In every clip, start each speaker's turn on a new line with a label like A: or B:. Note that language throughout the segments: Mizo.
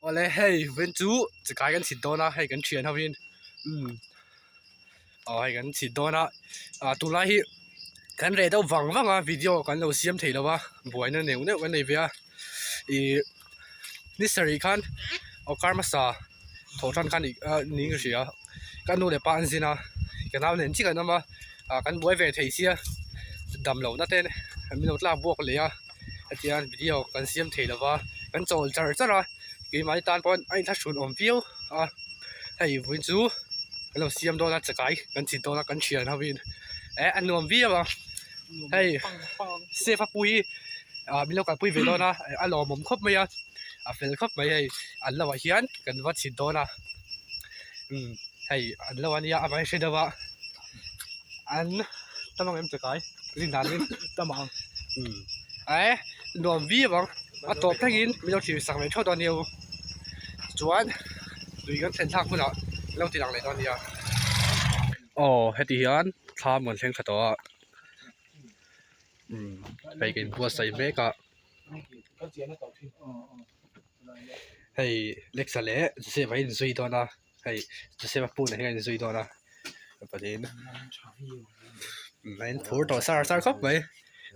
A: Awle hei vawiin chu chikai kan chhit dawn a hei kan thian ho in umm aw hei kan chhit dawn a ah tunlai hi kan reh deuh vang vang a video kan lo siam thei lo a buaina neuh neuh kan nei ve a ih ni sarih khan aw kar hmasa thawh tan khan ih ah niin ka hria ka nu leh pa an zin a ka nau nen chiah kan awm a ah kan buai ve thei sia dam lohna te min lo tlak buak leh a. Hetiang video kan siam thei lova kan chawl char char a keimahni tan pawh a inthlahrun awm viau a hei vawiin chu kan lo siam dawn a chakai kan chhit dawn a kan thian ho in eh a nuam viau a hei safe a pui ah min lo kalpui ve dawn a a lawmawm khawp mai a a fel khawp mai hei an lo ah hian kan va chhit dawn a umm hei an lo ania a hre deuh a an tam ang em chakai. Rin dan in tam ang umm eh nuam viau ang a tawp thlengin min lo thlir sak ve theuh dawn nia u chuan tui kan thlen thlak hunah min lo ti lang leh dawn nia. Aw heti hian thlam kan thleng tha tawh a umm hei ka inbuatsaih mek a hei Alexa leh Joseph a inzui dawn a. Hei Joseph a pu nen hian an inzui dawn a pahnihin a in phur tawh sar sar khawp mai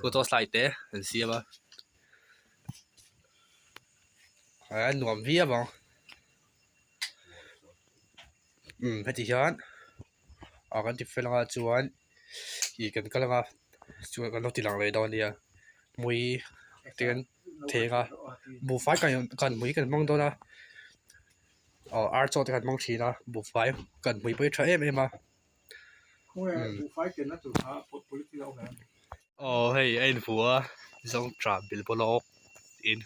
A: photo slide te an siam a a nuam viau ang umm heti hian ah kan ti fel anga chuan ih kan kal anga chuan kan lo ti lang leh dawn ania mui te kan theng a buhfai kan kan mui kan hmang dawn a. Aw ar chaw te kan hmang thin a buhfai kan hmui pawh hi tha em em a aw hei a invuah a zawngṭah bil bawlh a awk in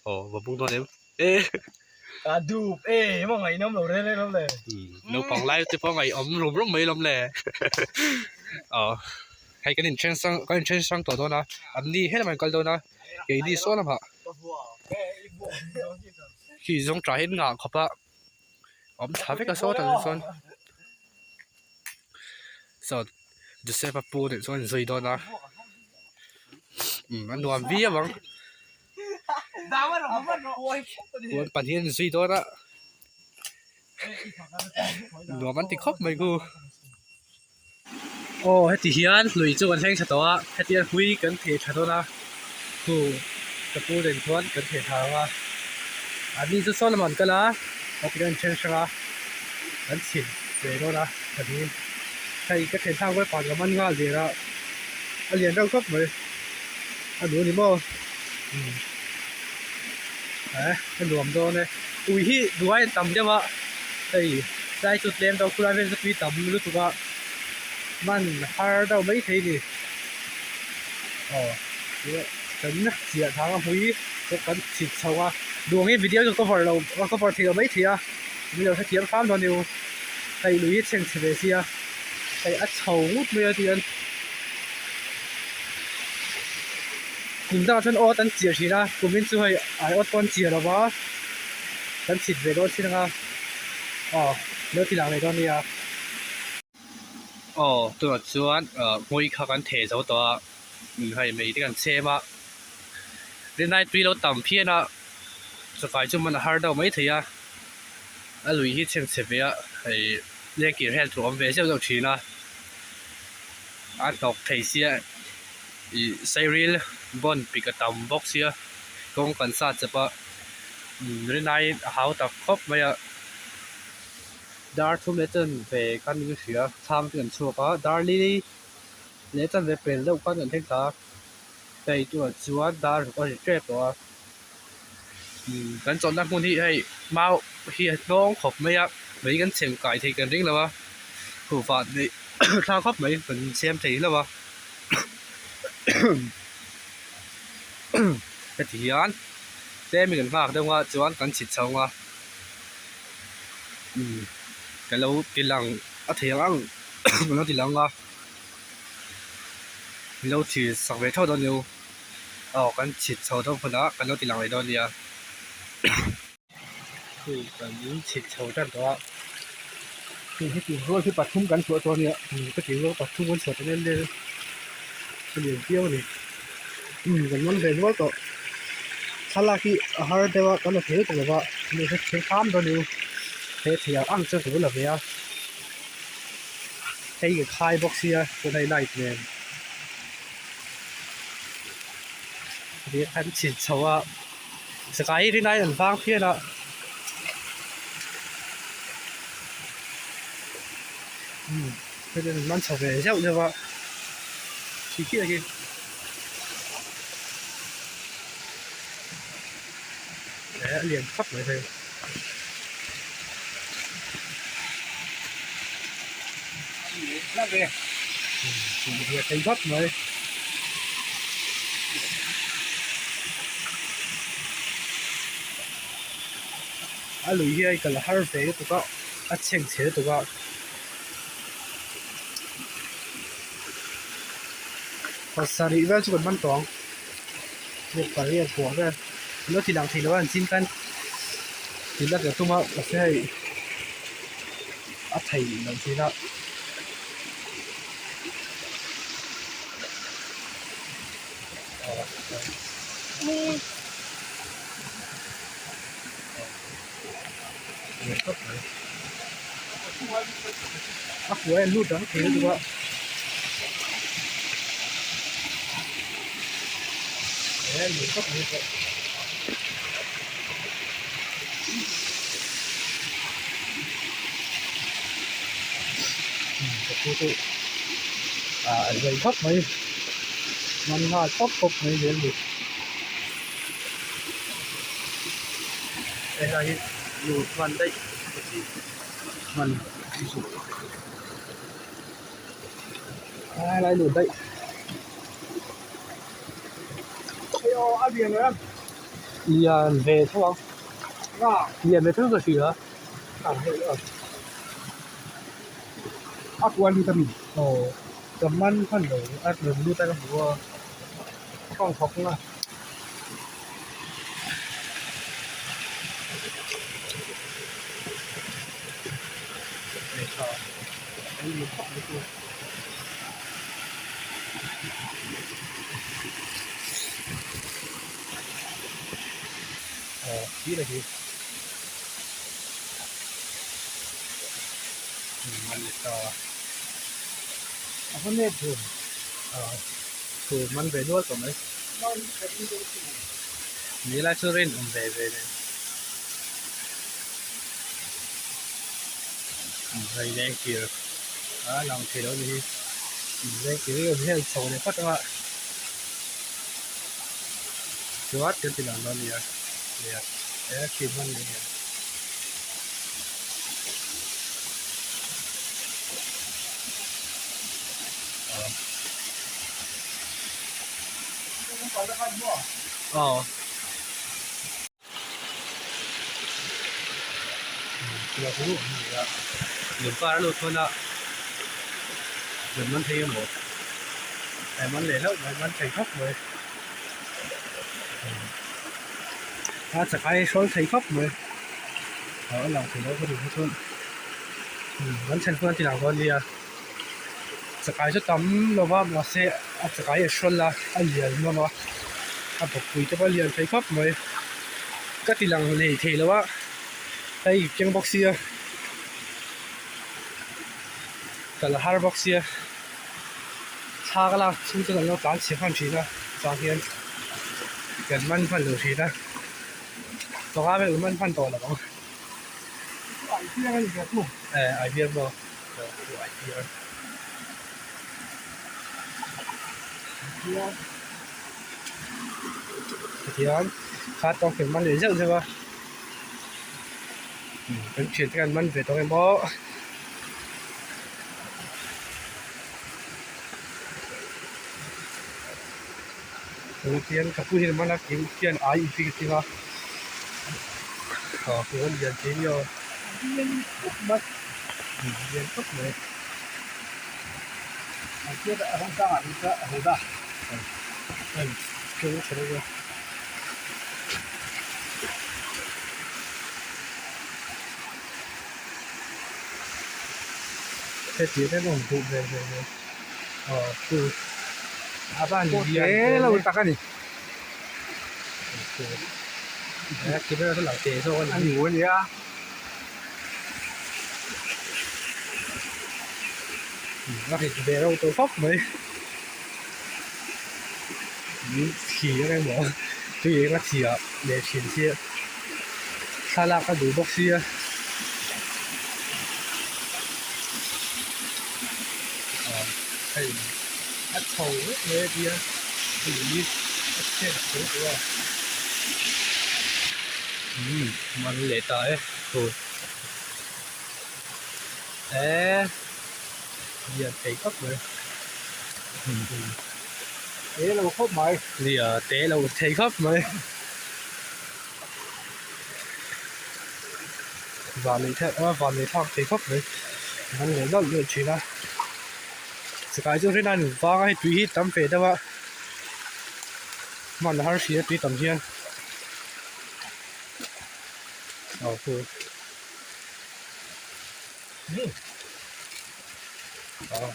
A: aw va bung dawn em e naupang lai te pawh a ngaihawm rum rum mai alawm le aw. Hei kan inthen hrang kan inthen hrang tawh dawn a an ni helamah an kal dawn a keini saw lamah khi zawng tah hian nghah khawp a awm thla vek a sawtah te chuan saw Joseph a pu nen chuan an inzui dawn a umm a nuam viau ang puan pahnih an inzui dawn a nuam an ti khawp mai khu. Aw heti hian lui chu kan thleng tha tawh a heti hian hui kan theh tha dawn a chu ka pu nen chuan kan theh tha ang a an ni chu saw lamah an kal a heti kan inthen hrang a kan chhit ve dawn a pahnihin hei ka thlen thlak vel pan ka man nghal der a a lian reuh khawp mai a nu a ni maw umm eh a nuam dawn e tui hi duai an tam deuh a hei tlai chu tlem deuh khulai vel chu tui tam lutuk a man har deuh mai thei a ni aw kan chiah thang a hmui pawh kan chhit chho a duang hi video chu cover lo cover thei lo mai thei a min lo hrethiam hram dawn aniu hei lui hi chheng chhe ve sia hei a chho ngut mai a tihian kum dangah chuan awt an chiah thin a kumin chu hei ai awt pawh an chiah lo va kan chhit ve dawn thin ang a aw lo ti lang leh dawn nia aw tunah chuan ah hmui kha kan theh zo tawh a hei mei te kan chhem a rinai tui lo tam phian a chakai chu man a har deuh mai thei a a lui hi chheng chhe ve a hei lengkir hian thu awm ve zeuh zeuh thin a a hnawk thei sia ih sairil bawn pik a tam bawk sia kawng kan sa chep a rinai a hau tak khawp mai a dar thum leh chan ve khan in hria thlam te kan chhuak a dar li leh chan ve pel deuh khan kan thleng thla a hei tunah chuan dar ruk a ri tep tawh a kan chawlhna hmun hi hei mau hi a hnawng khawp mai a mei kan chhem kai thei kan ring lo a huhvah neih thla khawp mai kan siam thei hlauh a heti hian tlem in kan nghak deuh a chuan kan chhit chho ang a umm ka lo ti lang a thei ang ang ka lo ti lang a min lo thlir sak ve theuh dawn aniu aw kan chhit chho dawn hunah kan lo ti lang leh dawn ania hei kan chhit chho tan tawh a hei heti rual hi pathum kan chhuah tawh ania heti rual pathum kan chhuah tawh nen a lian viau a ni. Umm kan man ve nual tawh. Thlalak hi a har deuh a kan la thei lutuk lova mi hre thei hram dawn u he thei ang ang chu ka lo la ve a hei ka khai bawk sia tuna hei light nen an chhit chho a chakai hi rinai an vang phian a. Hei an man chho ve zeuh zeuh a khi khi khi. A lian khawp mai hei. Thei khawp mai. A lui hi a kal har ve lutuk a a chheng chhe lutuk a. Pasarih vel chu kan man tawh ang. Pariat pawh vel an lo ti lang thei lo a an chin khan tih la ka tum a mahse hei a thei lo thin a. A hmuh a lut ang thei lutuk a he lui khawp mai pawh ka pu chu ah a zei khawp mai man nghal pawp pawp mai zel a ni. Helai hi lut hman daih hman helai lut daih lian ve tho ang lian ve tho ka hria a kual lut a mi aw ka man hman lo a rawn lut a ka hmu a ka nghawk a. Man ve nual tawh mai. Ni lai chu rinawm ve ve nen hei leng kir a lang thei lo a ni hi leng kir hi hian chho leh phawt anga chuan kan ti lang dawn a nia nia he khi hman ni hian. Aw lungkar a lut hman a rawn man thei emaw a man leh hlauh mai man thei khawp mai a chakai hrawl thei khawp mai a lang thei lo ka duh hi chuan kan thlen hun a ti lang dawn nia. Chakai chu tam lo va mahse a chakai a hrawl a a lian hlawm a a bawkpui te pawh a lian thei khawp mai ka ti lang lei thei lo a hei keng bawk sia kal a har bawk sia thla ka lak chhung chuan an lo tlan chhe hman thin a chuvang hian kan man hman lo thin a panga vel man hman tawh lo ang eh ai biak maw. Tihian kha tawng hi an man leh zeuh zeuh a kan thian te khan an man ve tawh em aw. Tihian ka pu hian a man a khian ai infi ka tling a aw lian thei nia aw. Lian khawp mai. Heti reng awm duh ve ve ve aw chu a van lian ve le. Camera chu lang teh zawk a ni.
B: A nia.
A: A rit ve reuh tawh khawp mai. Thli a emaw tui eng a chhiah leh thin hi thlalak a duh bawk sia. Hei a chho vek mai a tia tui a chhiat chho tawh a umm man leh ta e tur eee lian thei khawp mai
B: te lo khawp mai
A: nia te lo thei khawp mai van nei thei a van nei thlak thei khawp mai man leh nawlh nawlh thin a chakai chu rin a ni vang a hei tui hi tam ve deuh a hman a har si a tui tam hian aw khu aw.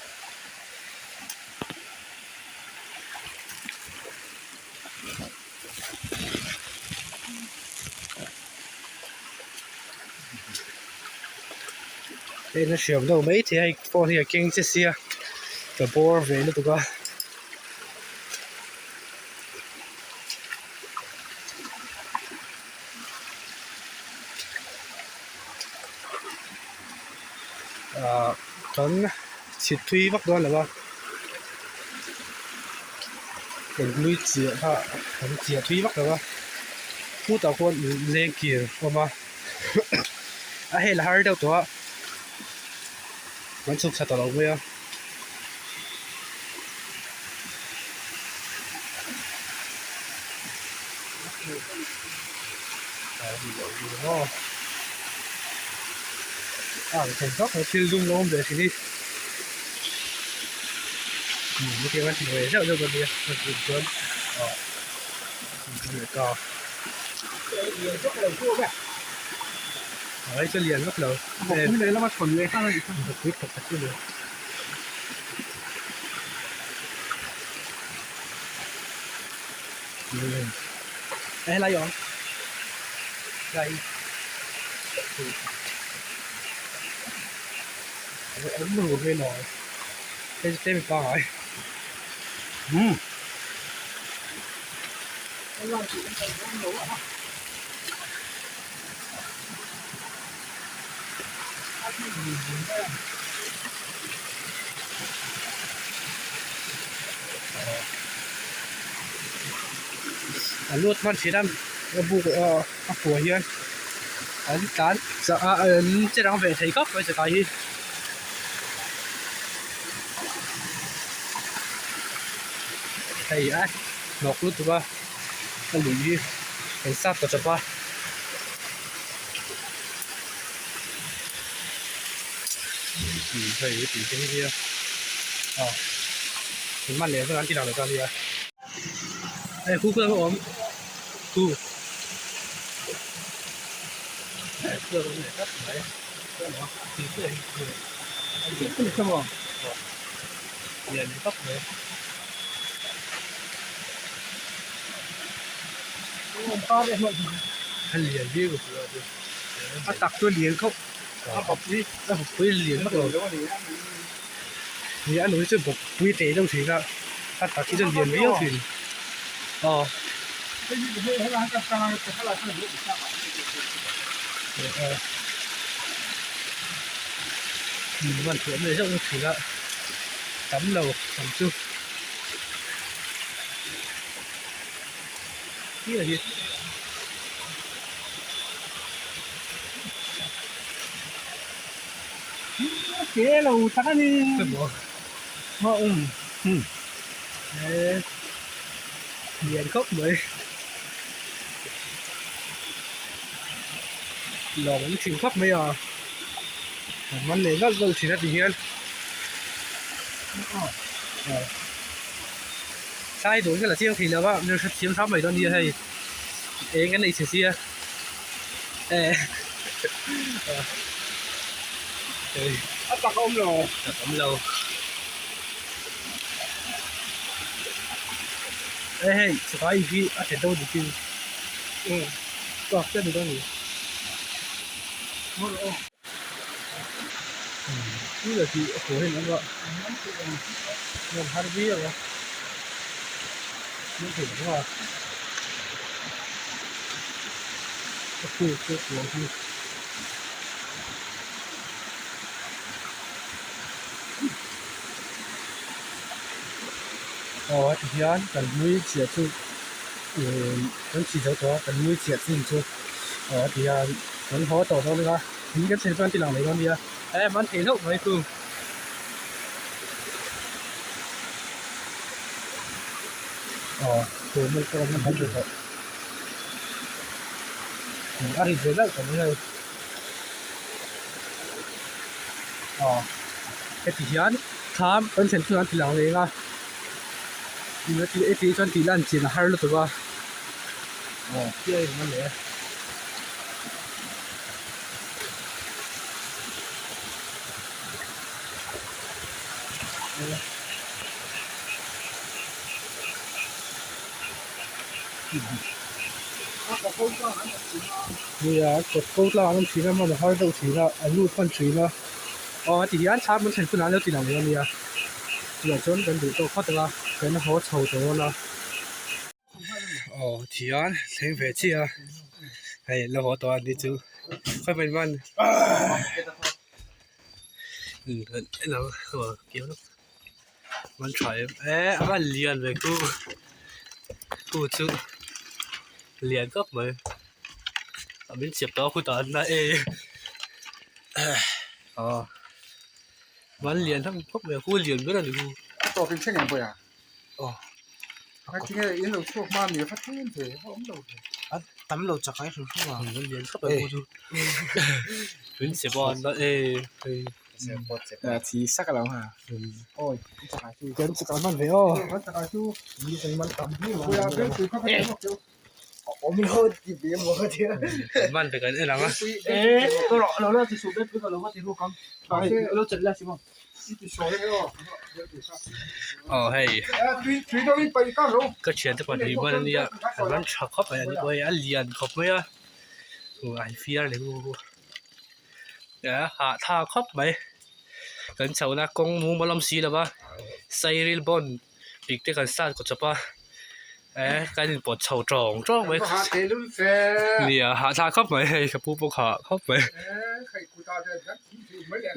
A: Hei la hriam deuh mai thei a hei phone hi a keng che sia ka bawr ve lutuk a. Ahh kan chhit thui vak dawn lo a kan hlui chiah kha kan chiah thui vak lo a khutah khuan leng kir a awm a a hel har deuh tawh a kan chhuk thla ta lo mai a. A ang thei vak mai thil dum lo awm ve thin hi hetiang a ti ve zeuh zeuh dawn nia a tih chuan ah leh ta a chu lian vak lo pui pakhat chu ni. Ê lấy rồi đây ống mù cái nồi cái cái mình coi ừ A lut hman thin a a buk a kua hian an tlan chah a an che rang ve thei khawp mai chakai hi. Hei a hnawk lutuk a a lui hi kan sap ta chawp a. Hei hi tih te hi nia aw engmah leh vek an ti lang lo ta nia hei khu khuan a awm khu hei khu a awm leh tlat mai lian tak mai. A lian viau
B: a tak chu a lian khawp a bawkpui
A: a bawkpui lian vak lo ni a nui chu bawkpui teh deuh thin a a tak hi chu a lian viau thin aw hman thuam leh zeuh zeuh thin a tam lo tam chu.
B: Ke lo tak a ni.
A: Maw um e lian khawp mai lawng an thin khawp mai a an man leh nawlh nawlh thin a ti hian Sai dawn ka la chiang thei lo a mi hrethiam hram mai dawn nia hei eng an nei chhe sia eh
B: a tak a awm lo
A: tak awm lo eh hei chakai hi a tha deuh dik in. Tuak te a ni dawn a ni. Tui tih a kawr hi an awm a, an har viau a, an thei lo a, a khu chu kawr hi. Aw heti hian kan hlui chiah chu ihh kan chhi zo tawh a kan hlui chiah chin chu aw heti hian kan haw tawh dawn anga in kan thlen chuan ti lang mai dawn nia e man thei hlauh mai chu. Aw tur mai pawh an han ti tawh a rit ve zauh tawh mai hei aw heti hian thlam kan thlen chu an ti lang leh ang a heti chuan tih lan chin a har lutuk a aw khi a in a leh. Nia kawt ko tlang an awm thin a hman a har deuh thin a an lut hman thin a aw heti hian thlam an thlen hunah an lo ti lang lo ania chutah chuan kan duh tawk phawt ang a kan haw chho tawh dawn a. Aw thian thleng ve chiah a hei la haw tawh a ni chu khawi hmel hman man tha em e a van lian ve khu khu chu lian khawp mai a min chep tawh a khutah an la e aw man lian khawp mai khu lian ber a ni khu.
B: A tawp in thleng em pawh a? Aw tinge in lo chhuak hma mi va tlem ve va awm lo ve.
A: A tam lo chak ai hrim hrim a. An lian khawp mai pawh chu. Min che pawh an la e hei.
B: A thi sak a lo ha. Awi chak ai chu.
A: Kan chak hman ve aw.
B: Kan chak ai chu. Mi kan man tam hle mai. Awm lo ti ve maw ka tia.
A: Man ve kan en ang a.
B: E to ro lo lo ti su bet lo lo ti ru kam. Lo chet la si maw.
A: Aw hei ka thiante pahnih hman ania an man tha khawp mai ani pawh hei a lian khawp mai a a fiar leh u a hahthlak khawp mai kan chhohna kawng mumal awm si lo va sairil bond pik te kan start kawt chawp a eh kan inpawt chho tawng tawng mai nia hahthlak khawp mai hei ka pu pawh kha khawp mai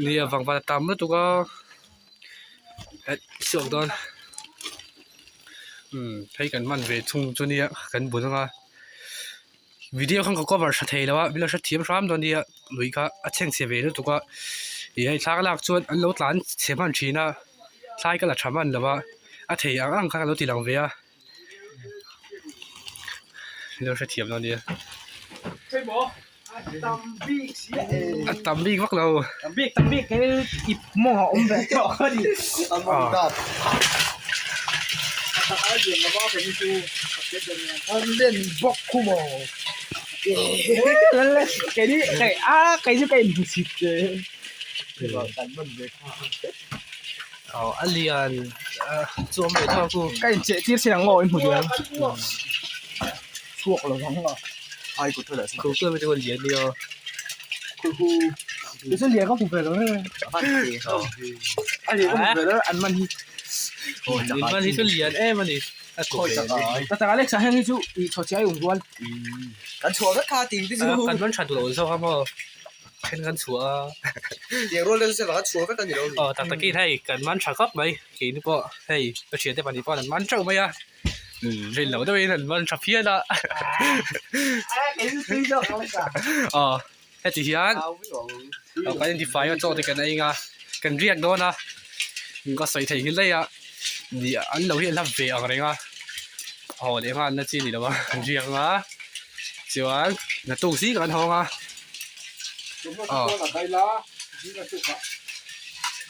A: nia vangvat a tam lutuk a eh chhuak dawn umm hei kan hman ve thung chu nia kan bul anga video khan ka cover tha thei lo a min lo hrethiam hram dawn nia lui kha a chhengchhe ve lutuk a ih hei thla ka lak chuan an lo tlan chhe hman thin a thlai ka la tha hman lo a a thei ang ang kha ka lo ti lang ve a min lo hrethiam dawn nia a tam bik vak lo aw a lian chu awm ve tho a
B: ka incheh tir sin ang aw in hmu diam chhuak lo ang a ai kut thawlh
A: khu khu mi chu lian nia
B: khu khu chu chu lian ka hmu ve lo e a lian ka hmu ve lo an man hi
A: an man hi chu lian em a ni a
B: khawi tak a ka tak Alexa heng hi chu i chho chiai um rual
A: kan chhuah vek kha ting te chu kan man tha duh lo zawk a maw then kan chhuah a
B: tiang rual deuh chu kan chhuah vek a ni lo
A: aw tak takin hei kan man tha khawp mai keini pawh hei ka thiante pahnih pawh an man teuh mai a rin loh deuhin an man tha phian a aw heti hian kan intifai a chaw te kan ei ang a kan riak dawn a ka sawi thei nghilh daih a an lo hi an hla ve ang reng a haw leh nghal na chi a ni lo a an riak ang a chuan naktuk zingah an hawng a aw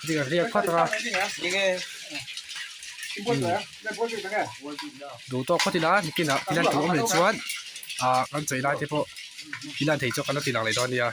A: zingah riak phawt ang a duh tawk phawt ila nikinah thil an tur awm leh chuan ah kan chei lai te pawh thil an thei chu kan la ti lang leh dawn nia.